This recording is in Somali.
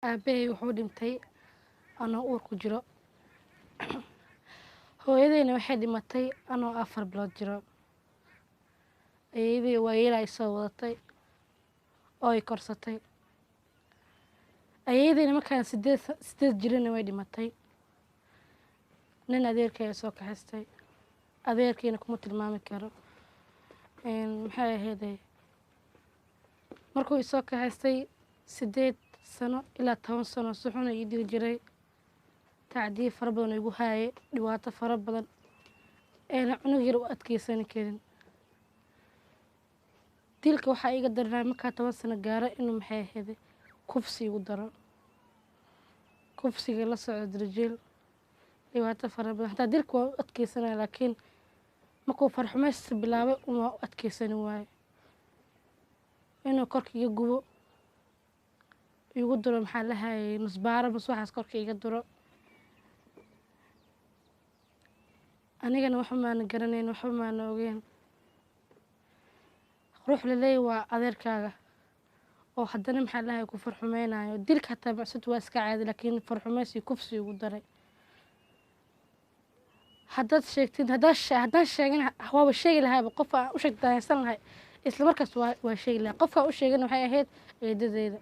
Aabbahay wuxuu dhintay anoo uur ku jiro. Hooyadayna waxay dhimatay anoo 4 bilood jiro. Ayeeyaday waayeelaa i soo wadatay oo i korsatay. Ayeeyadayna markaan 8 jirana way dhimatay. Nin adeerkay soo kaxaystay. Adeerkayna kuma tilmaami karo. Maxay ahaydey? Markuu i soo kaxaystay 8 sano ilaa 10 sano si xun ii dili jiray. Tacdiyo fara badan igu haayay, dhibaato fara badan eena cunug yar u adkeysan karin. Dilka waxaa iiga daranaa markaa 10 sano gaaro inuu maxay ahaydey kufsi igu daro. Kufsiga la socdo darjeel dhibaato fara badan. Hataa dilka waa u adkeysanaya, laakiin markuu farxumaysi bilaabay uma u adkeysani waaye. Inuu korka iga gubo, igu duro maxaa la hayay nusbaaro mas waxaas korka iga duro. Anigana waxba maana garanayn, waxba maana ogeyn. Ruux la leeyahay waa adeerkaaga oo haddana maxaa la hayay ku farxumaynayo. Dilka hataa macsud waa iska caadi, laakiin farxumaysi kufsi igu daray. Haddaad sheegtid, haddaan sheegin waaba sheegi lahaaba, qof aan u sheegtay haysan lahay isla markaas waa sheegi lahaa. Qofka u sheegana waxay ahayd eedadeyda.